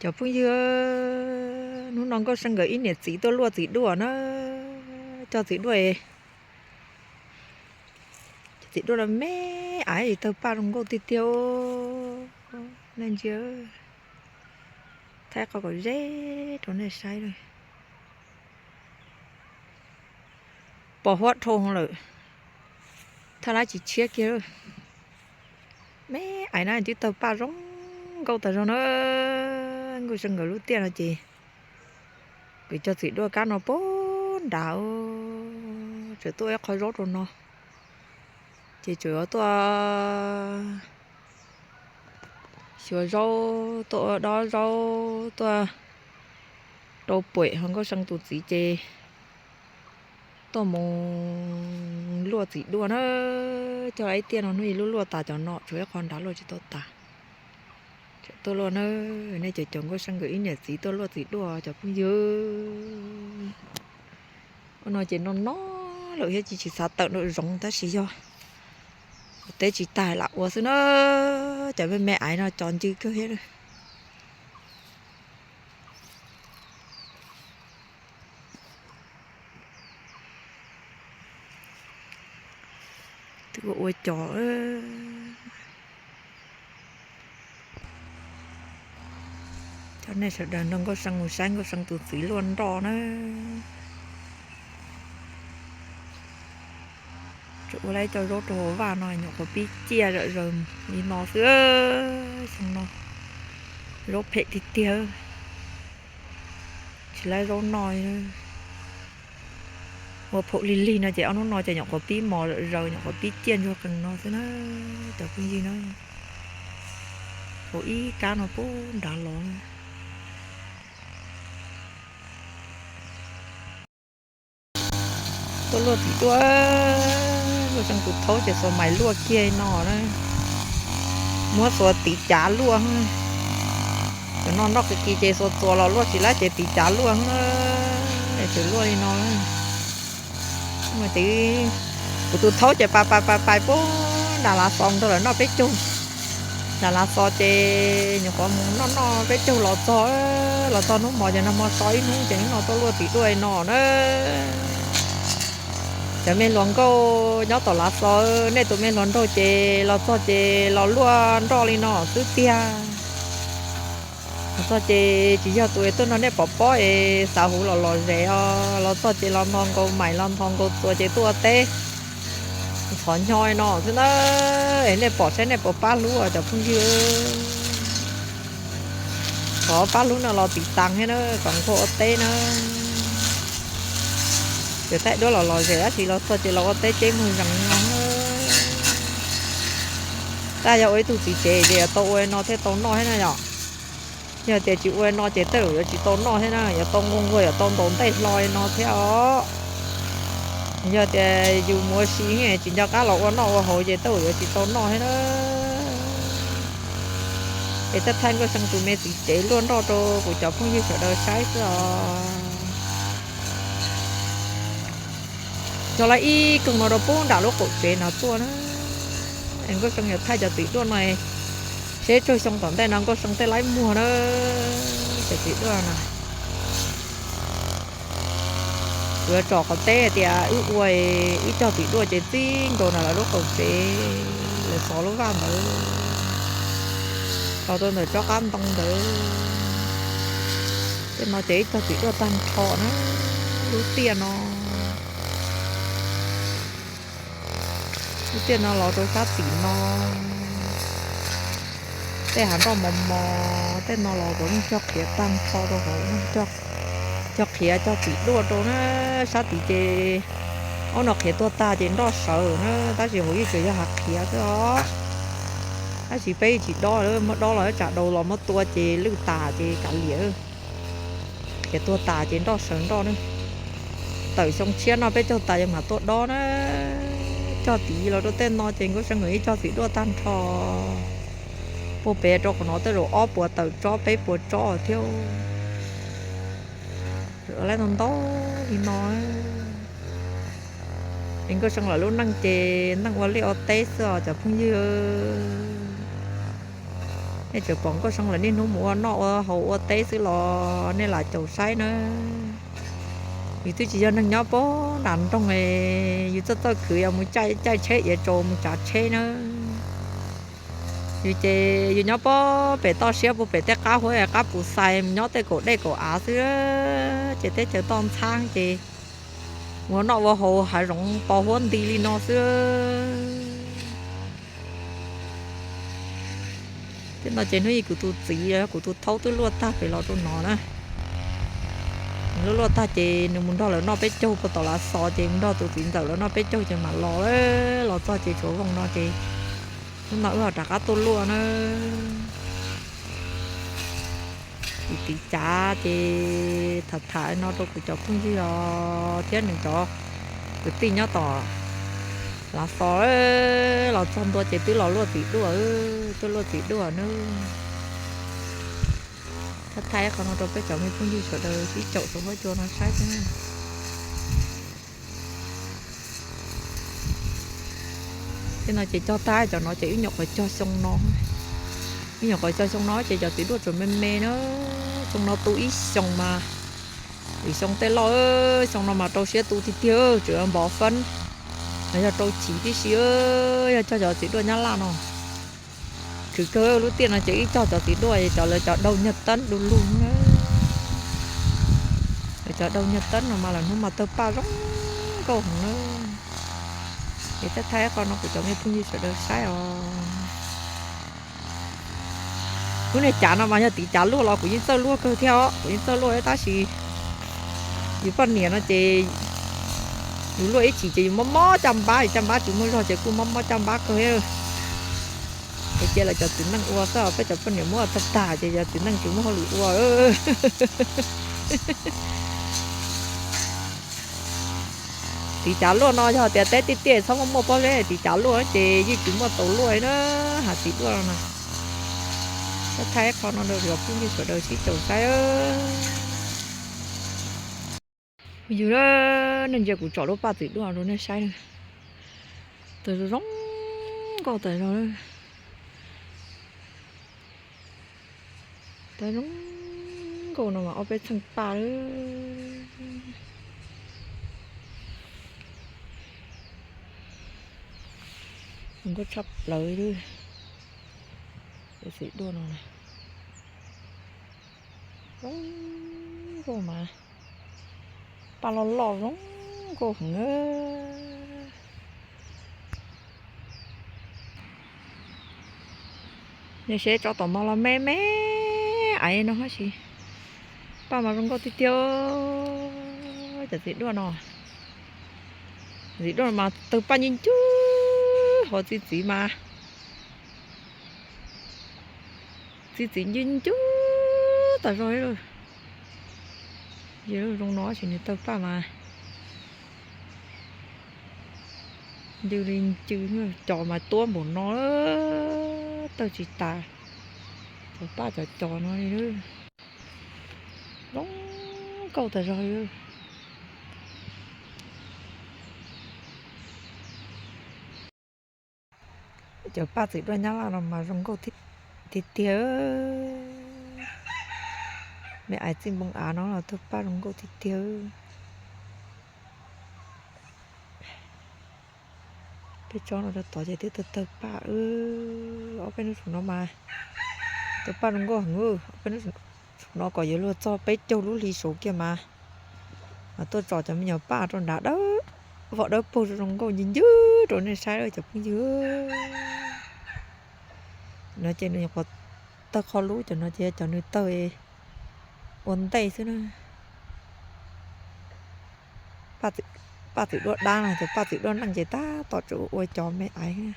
Cov phooj ywg, hnub no Nkauj See nkawd ib niam txiv tuaj luaj txiv duaj na, coj txiv duaj, cov txiv duaj no me aiv tawg paj zoo nkauj tiag tiag. Nej ntsia, thaij qhov kom ze rau nej saib. Pos huab dhau lawm, thaj lab tsis tshiab kiag. Me aiv na twb tawg paj zoo nkauj tas zog na. Nkauj See nkawd lub tiaj no ces kuv cog txiv duaj kab no puag nrad, tseem tuaj ib qho zaub rau no, ces tseem yuav tuaj xyuas zaub, tuaj ua dob zaub, tuaj rau puem ho Nkauj See tus txiv ces tuaj mus luaj txiv duaj na. Cog ib tiaj no hnub ib lub luaj tas cov no, tshuav ib qho nrad luaj tsis tau tas. Tuaj luaj na, nej cov cov Nkauj See nkawd ib niam txiv tuaj luaj txiv duaj cov phooj ywg. Ua no ces no no lawm thiab, tsis tsis xav tawm nraum zoov tab sis yog teb tsis tag lam ua xwb na. Cov me me aiv no cov ncw kawg thiab. Twb ua ua cov, coj nej sawv daws nrog Nkauj See mus saib Nkauj See tus txiv luaj nroj na. Tseem ua lawm cov zaub rau hauv vaj no nyuam qhuav pib ciaj zawm zaws li no xwb. Xyoo no zaub phem tiag tiag, tsis lawv zaub noj. Ua phaum lig lig no ces ob hnub no ces nyuam qhuav pib mos zawm zaws, nyuam qhuav pib ciaj ntsuag qees no xwb na, cov phooj ywg na. Hauv ib kab no puag nrad los. Tuaj luaj txiv duaj, Nkauj See tus thaub ces xuas mais luaj kiag no na, muab xuas tiv cav luaj. Cov no nroj kis kis ces xuas txuas los luaj tsis lab ces tiv cav luaj, tseem luaj li no. Kuv tus thaub ces pais pais pais pais puag nram Lav Xos ntawd lawm noj peb caug. Nram Lav Xos ces nyuam qhuav mus noj noj peb caug los txog, los txog hnub hmo ces nag hmo so ib hnub ces hnub no tuaj luaj txiv duaj no na. Cov me hluas nkauj nyob tom Lav Xos, nej tus me hluas nraug ces los txog ces los luaj nroj li no xwb tiag. Los txog ces tsis yog tus es tuaj nrog nej pom pob es xav huv los lom zem os, los txog ces los nthos nkaus mais los nthos nkaus txuas ces tuaj ua teb ntxhov nyo no xwb na. Es nej pom saib nej puas pab hlub cov phooj ywg. Thov pab hlub no los tiv tas thiab na kom nkauj ua teb na. Ces thaij duab los lom zem tab sis los txog ces los ua teb ceb muag zees no. Tab yog ua ib tug txiv tsev ces yuav tau ua no thiaj tau noj thiab na yom. Yog tias tsis ua no ces tej zaum yuav tsis tau noj thiab na, yuav tau nquag nquag yuav tau ntaus ntej hlo li no thiab os. Yog tias yus mus ua si tsis nco qab los ua noj ua haus ces tej zaum yuav tsis tau noj thiab na. Es thaij thaij Nkauj See tus me txiv tsev luaj nroj rau kuv cov phooj ywg sawv daws saib xwb os. Cog lawm ib koog no rau puag nram lub qaum tsev no tuaj na. Es Nkauj See yuav thaij cov txiv duaj no, seb tsawg xyoo tom ntej no Nkauj See tej laib muag na. Cov txiv duaj no, kuv yuav tsom qhov teb tias wb ua ib cog txiv duaj ces txij nkaus ntawm lawv lub qaum tsev, lawv xov lub vaj ntawd los rau ntawm tsob qab ntoo ntawd. Tej no ces ib cog txiv duaj tag nrho na. Lub tiaj no, lub tiaj no los rau sab tim no. Tej hav nroj mos mos tej no los kuv yeej cog qhiav tag nrho rau hauv, cog qhiav cog txiv duaj rau na. Sab tim ces ob no qhiav tuag tag ces nroj sawv na, tab sis hauv yeej tseem yog hav qhiav xwb os. Tab sis peb tsis dob, muab dob los tsam daus los muab tua ces lwj tas ces kav liam. Qhiav tuag tas ces nroj sawv nroj na. Tawm xyoo tshiab noj peb caug tas ces mam tuaj dob na. Cog tid los rau tej no ces Nkauj See nkawd ib cog txiv duaj tag nrho. Puag pem rau qhov no tej zaum ob puas tawm tsob peb puas tsob thiab. Lawv ntau ntau li no. Es Nkauj See lawv lub neej ces neej ua liaj ua teb xwb os cov phooj ywg. Nej tseem pom Nkauj Soo lawv niaj hnub mus ua noj ua haus ua teb xwb los nej lam caum saib na. Yus twb tsis yog neeg nyob puag nram nroog, yus txawj txawj khwv yus mus caij tsheb iav tsaus mus tsav tsheb na. Yus ces yus nyob puag pem toj siab puag pem tej qab huab qab pus xais mus nyob tej kaum dej kaum av xwb, ces teb chaws toj ntxhaab ces ua noj ua haus hav zoov pos huab nti li no xwb. Thiab no ces hnub ib kuv tus txiv, kuv tus thaub twb luaj tag pem los rau no na. Nws luaj luaj tag ces nws mus nrog lawv noj peb caug puag tom Lav Xos ces mus nrog tus txiv ntxawm lawv noj peb caug ces mam los, los txog ces tshuav voos no ces hnub no wb ho rov qab tuaj luaj na. Tiv cav ces tham tham no rau kuv cov phooj ywg os thiab nws cov kwv tij nyob tom Lav Xos, los txog ntua ces twb los luaj txiv duaj, twb luaj txiv duaj na. Thaij thaij qhov no rau peb cov me phooj ywg sawv daws sib caum saum huab cua no saib xwb na. Thiab no ces cog tag cov no ces wb nyuam qhuav cog xyoo no, wb nyuam qhuav cog xyoo no ces cov txiv duaj tsuas me me na. Xyoo no tu ib xyoos mas, vim xyoo tej loj, xyoo no mas rau siab tu tiag tiag, tseem npov fab, los yog rau chiv tib si. Yog cog cov txiv duaj Nyab Laj no khwv kawg, lub tiaj no ces wb cog cov txiv duaj cov lawv cov daug nyuag teeb du lug na. Lawv cov daug nyuag teeb no mas lawv hnub mas tawg paj zoo nkauj heev na. Ces thaij thaij qhov no kuv cov me phooj ywg sawv daws saib os. Lub niag cav no mas yog tiv cav luaj los kuv yeej txawj luaj kawg thiab os, kuv yeej txawj luaj tab sis yus poj niam no ces yus luaj ib chim ces yus mob mob caj npab, caj npab tsis muaj zog ces kuj mob mob caj npab kawg. Es cia lawv cov txiv neej ua xwb, peb cov poj niam muab ua tag tag ces cov txiv neej tsis muaj hauj lwm ua. Tiv cav luaj no yog tias teb tiaj tiaj txhob muaj muaj pob zeb, tiv cav luaj ces yeej tsis muaj tau luaj na, hav txiv duaj no na. Thaij thaij qhov no rau cov phooj ywg sawv daws sib caum saib. Phooj ywg, nej ntsia kuv tsom lub paj txiv duaj rau nej saib na. Tawg zoo nkauj tas zog. Tawg zoo nkauj no mas ob peb txheej paj lawm. Zoo nkauj tshaj plaws li. Txiv duaj no zoo nkauj mas paj loj loj zoo nkauj heev. Nej saib tso tom no los me me aiv no tab sis paj mas zoo nkauj tiag tiag. Cov txiv duaj no, txiv duaj no mas tawg paj ncw ncwg, ho txi txiv mas txi txiv ncw ncwg tas zog li. Yog zoo no tab sis nws tawg paj mas ncw li ncw, cov mas tuab npaum no tawg tsis tas, cov paj cov cos no li. Zoo nkauj tas zog li. Cov paj txiv duaj Nyab Laj no mas zoo nkauj tiag tiag. Me aiv txij npoo av no los tawg paj zoo nkauj tiag tiag. Peb tsob no rau tod ces twb tawg tawg paj. Ob peb hnub saum no mas tawg paj zoo nkauj heev. Ob peb hnub saum no kom yuav luag txog peb caug lub hli saud kiag mas, mas tuaj tsom cov me nyuam paj rau nrad dawb vog dawb paug zoo nkauj ncwg ncwg rau nej saib cov phooj ywg. No ces nws nyuam qhuav tawg qhov lub, cov no ces cov nws tawg ua ntej xwb na. Paj txiv duaj dab no, cov paj txiv duaj neej ces tab tom tseem ua cov me aiv.